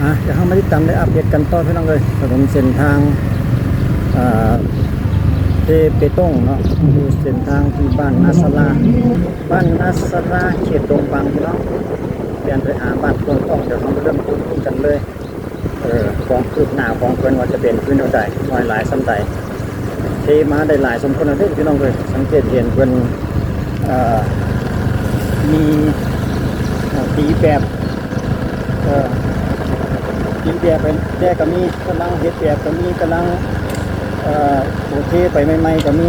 ອ່ະ ດຽວເຮົາມາຕິດຕາມ ແລະ ອັບເດດກັນຕໍ່ ພີ່ນ້ອງເອີຍ. ຖະໜົນເສັ້ນທາງ ເອີ ເທເປຕົງເນາະ ຢູ່ເສັ້ນທາງທີ່ບ້ານນາສາລາ ບ້ານນາສາລາ ເຂດດົງບັງ ພີ່ນ້ອງ ປ່ຽນໄປຫາບ້ານໂພນທອງ. ດຽວເຮົາມາເລີ່ມຕົ້ນກັນເລີຍ. ເອີ ຄວາມຄືບໜ້າຂອງເພິ່ນວ່າຈະເປັນຄືແນວໃດ ນ້ອຍຫຼາຍສ່ຳໃດ ເທມາໄດ້ຫຼາຍສົມຄວນແລ້ວເດ້ ພີ່ນ້ອງເອີຍ. ສັງເກດເຫັນເພິ່ນ ເອີ ມີ ເອີ ຕີແບບ ເອີ ຕີແບບໄປແດ່ກໍມີ ກຳລັງເຮັດແບບກໍມີ ກຳລັງ ເອີ ໂອເຄໄປໃໝ່ໆກໍມີ.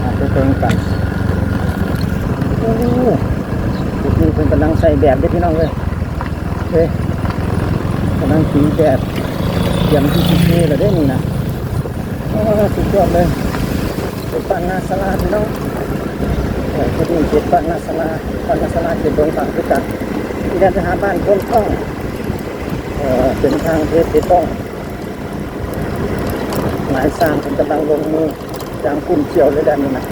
ເອົາໄປເບິ່ງກັນ. ໂອ້ ຈຸດນີ້ເພິ່ນກຳລັງໃສ່ແບບເດ້ ພີ່ນ້ອງເອີຍ. ເອີ ກຳລັງຕີແບບ ຕຽມທີ່ຊິເທແລ້ວເດ້ນີ້ນະ. ໂອ້ ສຸດຍອດເລີຍ ເຂດບ້ານນາສາລາ ພີ່ນ້ອງ. ເອີ ຈຸດນີ້ເຂດບ້ານນາສາລາ ບ້ານນາສາລາ ເຂດດົງບັງຄືກັນ ທີ່ຈະໄປຫາບ້ານໂພນທອງ. ເອີ ເປັນທາງເທເປຕົງ ນາຍຊ່າງເພິ່ນກຳລັງລົງມືຢ່າງຂຸ້ນຂ້ຽວເລີຍແຫຼະນີ້ນະ.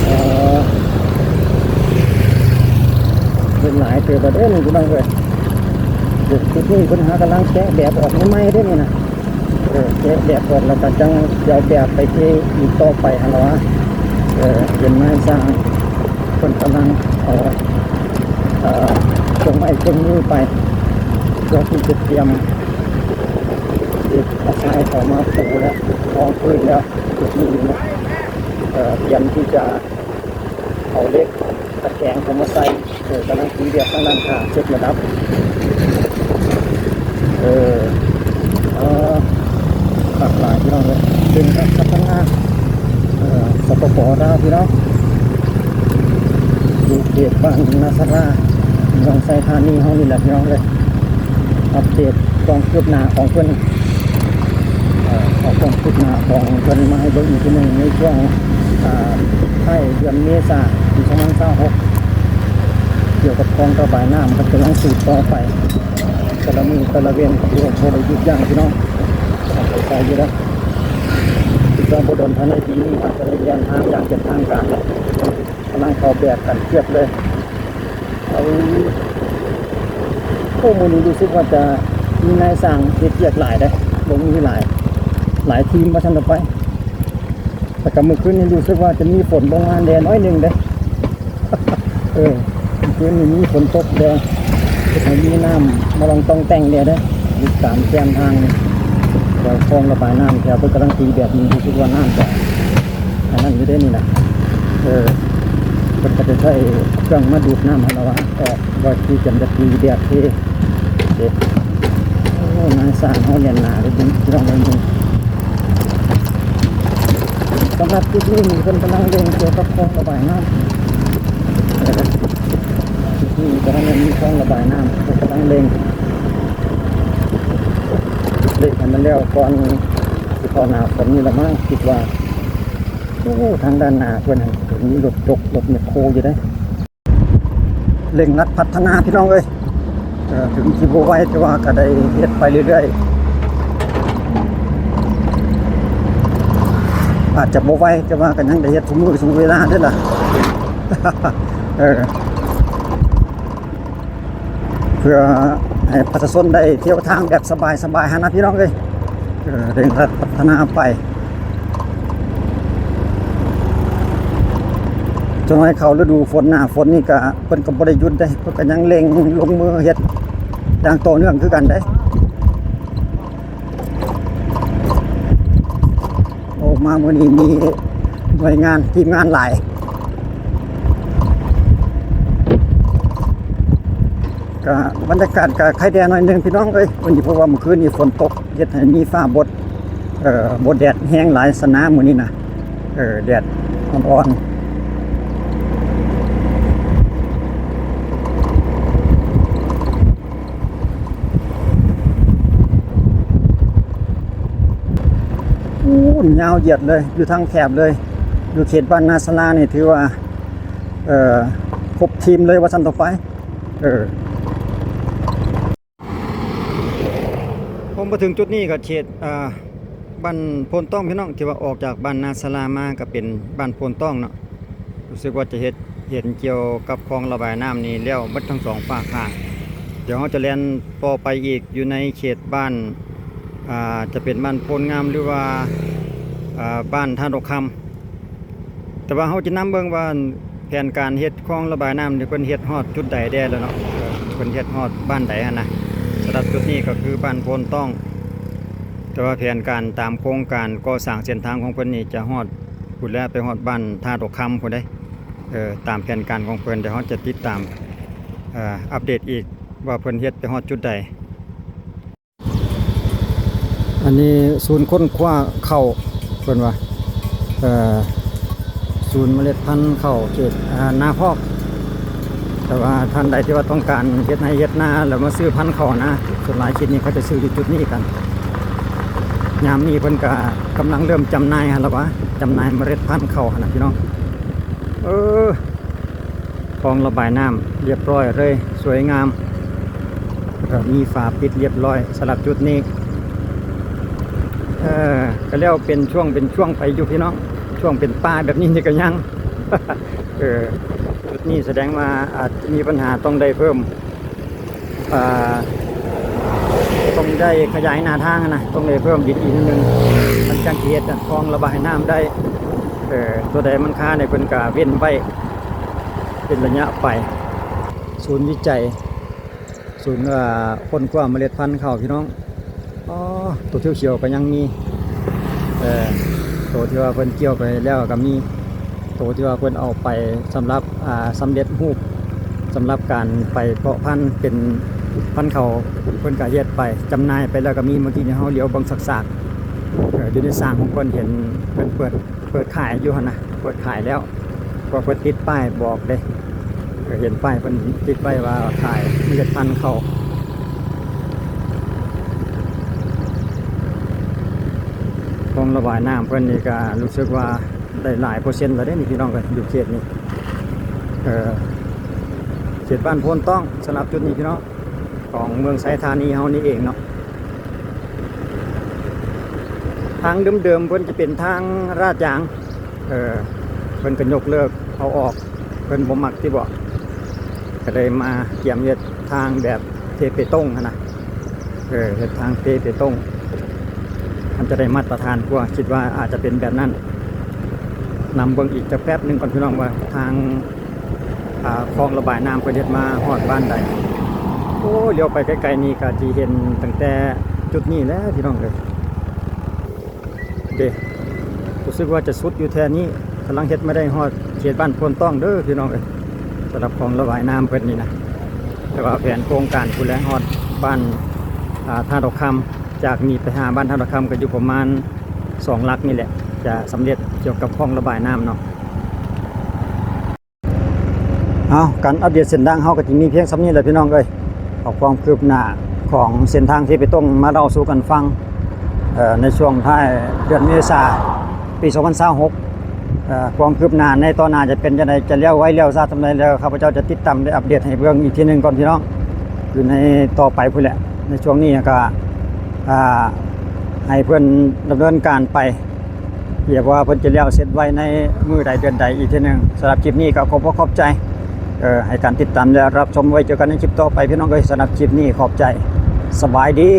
ເອີ ເປັນຫຼາຍເຕີບແລ້ວເດ້ນີ້ ພີ່ນ້ອງເອີຍ. ຈຸດນີ້ເພິ່ນຫາກຳລັງແກະແບບອອກໃໝ່ໆເດ້ນີ້ນະ. ເອີ ແກະແບບອອກແລ້ວກໍຈັ່ງຊິເອົາແບບໄປເທອີກຕໍ່ໄປຫັ້ນລະຫວາ. ເອີ ເປັນນາຍຊ່າງເພິ່ນກຳລັງເອົາ ເອີ ເຄື່ອງໄມ້ເຄື່ອງມືໄປ ເພື່ອທີ່ຈະຕຽມ ເອີ ເອົາຊາຍເຂົ້າມາປູແລ້ວ ຮອງພື້ນແລ້ວ ຈຸດນີ້ເນາະ. ເອີ ຕຽມທີ່ຈະເອົາເຫຼັກຕະແກງເຂົ້າມາໃສ່. ເອີ ກຳລັງຕີແບບທາງດ້ານຂ້າງ ເຊັກລະດັບ. ເອີ ເອີ ຄັກຫຼາຍ ພີ່ນ້ອງເອີຍ. ເປັນການພັດທະນາ ເອີ ສປປ ລາວ ພີ່ນ້ອງ ຢູ່ເຂດບ້ານນາສາລາ ເມືອງໄຊທານີເຮົານີ້ແຫຼະ ພີ່ນ້ອງເອີຍ. ອັບເດດຄວາມຄືບໜ້າຂອງເພິ່ນ ເອີ ເອົາຄວາມຄືບໜ້າຂອງເພິ່ນມາໃຫ້ເບິ່ງອີກທີໜຶ່ງ ໃນຊ່ວງ ອາ ທ້າຍເດືອນເມສາ ປີສອງພັນຊາວຫົກ ກ່ຽວກັບຄອງລະບາຍນ້ຳ ເພິ່ນກຳລັງສືບຕໍ່ໄປ ແຕ່ລະມື້ແຕ່ລະເວັນ ບໍ່ໄດ້ຢຸດຢັ້ງ ພີ່ນ້ອງ. ເອົາໃສ່ຢູ່ເດີ ຄິດວ່າບໍ່ດົນພາຍໃນປີນີ້ ອາດຈະໄດ້ເດີນທາງຢ່າງເປັນທາງການແລ້ວ. ກຳລັງເຂົ້າແບບກັນພຽບເລີຍ. ເອົາ ໂອ້ ມື້ນີ້ຮູ້ສຶກວ່າຈະມີນາຍຊ່າງເຮັດວຽກຫຼາຍເດ້ ລົງມືຫຼາຍ ຫຼາຍທີມວ່າຊັ້ນເຖາະໄປ. ແລ້ວກໍມື້ຄືນນີ້ຮູ້ສຶກວ່າຈະມີຝົນລົງມາແດ່ໜ້ອຍໜຶ່ງເດ້. ເອີ ຄືນນີ້ມີຝົນຕົກແດ່ ເຮັດໃຫ້ມີນ້ຳມາລອງຕ້ອງແຕ່ງແດ່ເດ້ ຢູ່ຕາມແຄມທາງ ແຖວຄອງລະບາຍນ້ຳ ແຖວເພິ່ນກຳລັງຕີແບບນີ້ ຮູ້ສຶກວ່ານ້ຳຈະອັນນັ້ນຢູ່ເດ້ນີ້ນະ. ເອີ ເພິ່ນກໍຈະໃຊ້ເຄື່ອງມາດູດນ້ຳຫັ້ນລະວ່າອອກ ວ່າທີ່ຈະ ຈະຕີແບບເທເດ້. ໂອ້ ນາຍຊ່າງເຮົາແໜ້ນໜາເດ້ ພີ່ນ້ອງເອີຍ. ສຳລັບຈຸດນີ້ນີ້ ເພິ່ນກຳລັງເລັ່ງກ່ຽວກັບຄອງລະບາຍນ້ຳ ເອີ ຈຸດນີ້ກຳລັງມີຄອງລະບາຍນ້ຳ ເພິ່ນກຳລັງເລັ່ງ ເລັ່ງໃຫ້ມັນແລ້ວກ່ອນຊິເຂົ້າໜ້າຝົນນີ້ລະມັ້ງ ຄິດວ່າ. ໂອ້ ທາງດ້ານໜ້າເພິ່ນຫັ້ນ ເຫັນມີລົດຈົກ ລົດແມັກໂຄຢູ່ເດ້. ເລັ່ງລັດພັດທະນາ ພີ່ນ້ອງເອີຍ. ເອີ ເຖິງຊິບໍ່ໄວ ແຕ່ວ່າກໍໄດ້ເຮັດໄປເລື້ອຍໆ ອາດຈະບໍ່ໄວ ແຕ່ວ່າກໍຍັງໄດ້ເຮັດຊຸມື້ຊຸເວລາເດ້ລະ. ເອີ ເພື່ອໃຫ້ປະຊາຊົນໄດ້ທ່ຽວທາງແບບສະບາຍໆ ຫັ້ນນະ ພີ່ນ້ອງເອີຍ. ເອີ ເລັ່ງລັດພັດທະນາໄປ ຈັກໜ້ອຍເຂົ້າລະດູຝົນ ໜ້າຝົນນີ້ກະ ເພິ່ນກໍບໍ່ໄດ້ຢຸດເດ້ ເພິ່ນກໍຍັງເລັ່ງລົງມືເຮັດຢ່າງຕໍ່ເນື່ອງຄືກັນເດ້. ໂອ້ ມາມື້ນີ້ມີໜ່ວຍງານ ທີມງານຫຼາຍ ກະບັນຍາກາດກະໄຄແດ່ໜ້ອຍໜຶ່ງ ພີ່ນ້ອງເອີຍ ມື້ນີ້ ເພາະວ່າມື້ຄືນນີ້ຝົນຕົກ ເຮັດໃຫ້ມີຟ້າບົດ ເອີ ບໍ່ແດດແຮງຫຼາຍຊັ້ນນາມື້ນີ້ນະ. ເອີ ແດດອ່ອນໆ ໂອ້ ຍາວຢຽດເລີຍ ຢູ່ທັງແຖບເລີຍ ຢູ່ເຂດບ້ານນາສາລານີ້ ຖືວ່າ ເອີ ຄົບທີມເລີຍວ່າຊັ້ນເຖາະໄປ. ເອີ ພໍມາເຖິງຈຸດນີ້ກໍເຂດ ອ່າ ບ້ານໂພນຕ້ອງ ພີ່ນ້ອງ ທີ່ວ່າອອກຈາກບ້ານນາສາລາມາກໍເປັນບ້ານໂພນຕ້ອງເນາະ. ຮູ້ສຶກວ່າຈະເຮັດ ເຫັນກ່ຽວກັບຄອງລະບາຍນ້ຳນີ້ແລ້ວໝົດທັງສອງຟາກຂ້າງ. ດຽວເຮົາຈະແລ່ນຕໍ່ໄປອີກ ຢູ່ໃນເຂດບ້ານ ອ່າ ຈະເປັນບ້ານໂພນງາມ ຫຼືວ່າ ອ່າ ບ້ານທ່າດອກຄຳ. ແຕ່ວ່າເຮົາຈະນຳເບິ່ງວ່າແຜນການເຮັດຄອງລະບາຍນ້ຳນີ້ ເພິ່ນເຮັດຮອດຈຸດໃດແດ່ແລ້ວເນາະ, ເອີ ເພິ່ນເຮັດຮອດບ້ານໃດຫັ້ນນະ. ສຳລັບຈຸດນີ້ກໍຄືບ້ານໂພນຕ້ອງ, ແຕ່ວ່າແຜນການຕາມໂຄງການກໍ່ສ້າງເສັ້ນທາງຂອງເພິ່ນນີ້ ຈະຮອດພຸ້ນແຫຼະ, ໄປຮອດບ້ານທ່າດອກຄຳພຸ້ນເດ້. ເອີ ຕາມແຜນການຂອງເພິ່ນ, ດຽວເຮົາຈະຕິດຕາມ ເອີ ອັບເດດອີກວ່າເພິ່ນເຮັດໄປຮອດຈຸດໃດ. ອັນນີ້ສູນຄົ້ນຄວ້າເຂົ້າ ເພິ່ນວ່າ ເອີ ສູນເມລັດພັນເຂົ້າເຂດ ອ່າ ນາພອກ. ແຕ່ວ່າທ່ານໃດທີ່ວ່າຕ້ອງການເຮັດໄຮ່ເຮັດນາ ແລ້ວມາຊື້ພັນເຂົ້ານະ, ສ່ວນຫຼາຍເຂດນີ້ເຂົາຈະຊື້ຢູ່ຈຸດນີ້ກັນ. ຍາມນີ້ເພິ່ນກະກຳລັງເລີ່ມຈຳໜ່າຍຫັ້ນລະວະ, ຈຳໜ່າຍເມລັດພັນເຂົ້າຫັ້ນນະ ພີ່ນ້ອງ. ເອີ ຄອງລະບາຍນ້ຳລຽບຮ້ອຍເລີຍ, ສວຍງາມ, ແລ້ວກໍມີຝາປິດລຽບຮ້ອຍສຳລັບຈຸດນີ້. ເອີ ກໍແລ້ວເປັນຊ່ວງເປັນຊ່ວງໄປຢູ່ ພີ່ນ້ອງ, ຊ່ວງເປັນປ່າແບບນີ້ນີ້ກໍຍັງ. ເອີ ຈຸດນີ້ສະແດງວ່າອາດຈະມີບັນຫາ, ຕ້ອງໄດ້ເພີ່ມ ອ່າ ຕ້ອງໄດ້ຂະຫຍາຍໜ້າທາງນະ, ຕ້ອງໄດ້ເພີ່ມດິນອີກນິດໜຶ່ງ, ມັນຈັ່ງຊິເຮັດຄອງລະບາຍນ້ຳໄດ້. ເອີ ຕົວໃດມັນຄານີ້ ເພິ່ນກະເວັ້ນໄວ້ເປັນໄລຍະໄປ. ສູນວິໄຈ ສູນ ເອີ ຄົ້ນຄວ້າເມລັດພັນເຂົ້າ ພີ່ນ້ອງ. ອໍ ໂຕຂຽວໆກໍຍັງມີ, ເອີ ໂຕທີ່ວ່າເພິ່ນກ່ຽວໄປແລ້ວກໍມີ, ໂຕທີ່ວ່າເພິ່ນເອົາໄປສຳລັບ ອ່າ ສຳເລັດຮູບ ສຳລັບການໄປເພາະພັນເປັນພັນເຂົ້າ, ເພິ່ນກໍເຮັດໄປຈຳໜ່າຍໄປແລ້ວກໍມີ. ເມື່ອກີ້ນີ້ເຮົາຫຼຽວເບິ່ງສາກໆ ເອີ ຢູ່ໃນສາງຂອງເພິ່ນ, ເຫັນເພິ່ນເປີດ ເປີດຂາຍຢູ່ຫັ້ນນະ, ເປີດຂາຍແລ້ວ. ເພາະເພິ່ນຕິດປ້າຍບອກເດ້, ເຫັນປ້າຍເພິ່ນຕິດໄວ້ວ່າຂາຍເມລັດພັນເຂົ້າ. ຄອງລະບາຍນ້ຳເພິ່ນນີ້ກໍຮູ້ສຶກວ່າໄດ້ຫຼາຍເປີເຊັນແລ້ວເດ້ນີ້ ພີ່ນ້ອງເອີຍ, ຢູ່ເຂດນີ້ ເອີ ເຂດບ້ານໂພນຕ້ອງ ສຳລັບຈຸດນີ້ ພີ່ນ້ອງ, ຂອງເມືອງໄຊທານີເຮົານີ້ເອງເນາະ. ທາງເດີມໆເພິ່ນຈະເປັນທາງລາດຢາງ, ເອີ ເພິ່ນກໍຍົກເລີກເອົາອອກ, ເພິ່ນບໍ່ມັກຕິເບາະ, ກໍເລີຍມາກຽມເຮັດທາງແບບເທເປຕົງຫັ້ນນະ, ເອີ ເຮັດທາງເທເປຕົງ ມັນຈະໄດ້ມາດຕະຖານກວ່າ, ຄິດວ່າອາດຈະເປັນແບບນັ້ນ. ນຳເບິ່ງອີກຈັກແປັບໜຶ່ງກ່ອນ ພີ່ນ້ອງ, ວ່າທາງ ອ່າ ຄອງລະບາຍນ້ຳເພິ່ນເຮັດມາຮອດບ້ານໃດ. ໂອ້ ຫຼຽວໄປໄກໆນີ້ກໍຊິເຫັນຕັ້ງແຕ່ຈຸດນີ້ແຫຼະ ພີ່ນ້ອງເອີຍ. ເດ້ ຮູ້ສຶກວ່າຈະສຸດຢູ່ແຖວນີ້, ກຳລັງເຮັດມາໄດ້ຮອດເຂດບ້ານໂພນຕ້ອງເດີ ພີ່ນ້ອງເອີຍ, ສຳລັບຄອງລະບາຍນ້ຳເພິ່ນນີ້ນະ. ແຕ່ວ່າແຜນໂຄງການພຸ້ນແຫຼະ ຮອດບ້ານ ອ່າ ທ່າດອກຄຳ, ຈາກນີ້ໄປຫາບ້ານທ່າດອກຄຳກໍຢູ່ປະມານສອງຫຼັກນີ້ແຫຼະ, ຈະສຳເລັດກ່ຽວກັບຄອງລະບາຍນ້ຳເນາະ. ເອົາ ການອັບເດດເສັ້ນທາງເຮົາກໍຈະມີພຽງສ່ຳນີ້ແຫຼະ ພີ່ນ້ອງເອີຍ. ເອົາຄວາມຄືບໜ້າຂອງເສັ້ນທາງທີ່ໄປຕົງມາເລົ່າສູ່ກັນຟັງ ເອີ ໃນຊ່ວງທ້າຍເດືອນເມສາ ປີສອງພັນຊາວຫົກ. ເອີ ຄວາມຄືບໜ້າໃນຕໍ່ໜ້າຈະເປັນຈັ່ງໃດ, ຈະລ້ຽວໄວລ້ຽວຊ້າສ່ຳໃດ, ແລ້ວຂ້າພະເຈົ້າຈະຕິດຕາມ ແລະ ອັບເດດໃຫ້ເບິ່ງອີກທີໜຶ່ງກ່ອນ ພີ່ນ້ອງ, ຢູ່ໃນຕໍ່ໄປພຸ້ນແຫຼະ. ໃນຊ່ວງນີ້ກໍ ອ່າ ໃຫ້ເພິ່ນດຳເນີນການໄປ ຮຽກວ່າເພິ່ນຈະແລ້ວເສັດໄວໃນມື້ໃດເດືອນໃດອີກເທື່ອໜຶ່ງ. ສຳລັບຄລິບນີ້ກໍຂໍຂອບໃຈ ເອີ ໃຫ້ການຕິດຕາມ ແລະ ຮັບຊົມ. ໄວ້ເຈີກັນໃນຄລິບຕໍ່ໄປ ພີ່ນ້ອງເອີຍ. ສຳລັບຄລິບນີ້ຂອບໃຈ. ສະບາຍດີ.